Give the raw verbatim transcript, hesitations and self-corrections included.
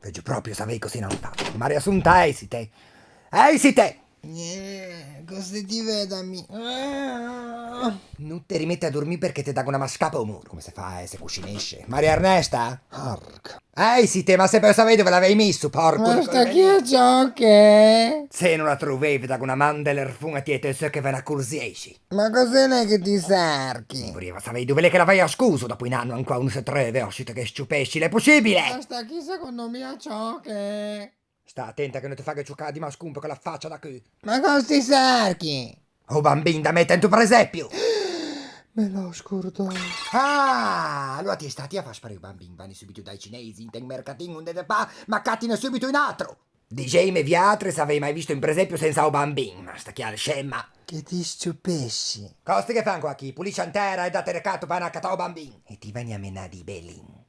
Veuggio proprio savei cos'in àn fato. Maria Assunta, eisite! Eisite! Eh, cos'ti veu da mi? Ah! No te rimette a dormî perché te dago na mascapa a-o muro. Come se fa a esse cuscì nesce? Maria Ernesta? Arca. Eisite, ma se peu savei dove l'avei misso, porco. Ma sta chì a ciòche? Se no la trovei, ve dago na man de lerfon a ti e teu seu che ve n'acorziessi. Ma cos'e l'é che ti çerchi? Vorrieiva savei dove l'é che l'avei ascoso, dopo un ano ancò no se treuve, oscite che sciopesci, l'é possibile? Ma sta chì secondo mi a ciòche. Sta atenta che no te faghe ciocâ di mascon pe quella facia da cù. Ma cos ti çerchi? O bambin da mette into presepio! Me l'ò scordâ. Ah, aloa ti stâ ti a fâ sparî o bambin, vanni subito dai cinesi, inte un mercatin onde te pâ, ma cattine subito un atro! Dixeime viatri se avei mai visto un presepio sensa o bambin, ma sta chì a l'é scema. Che ti sciopesci. Cos ti ghe fâ ancò chì? Pulisce in tera e date recato, vanni a catâ o bambin. E ti vanni a menâ di belin.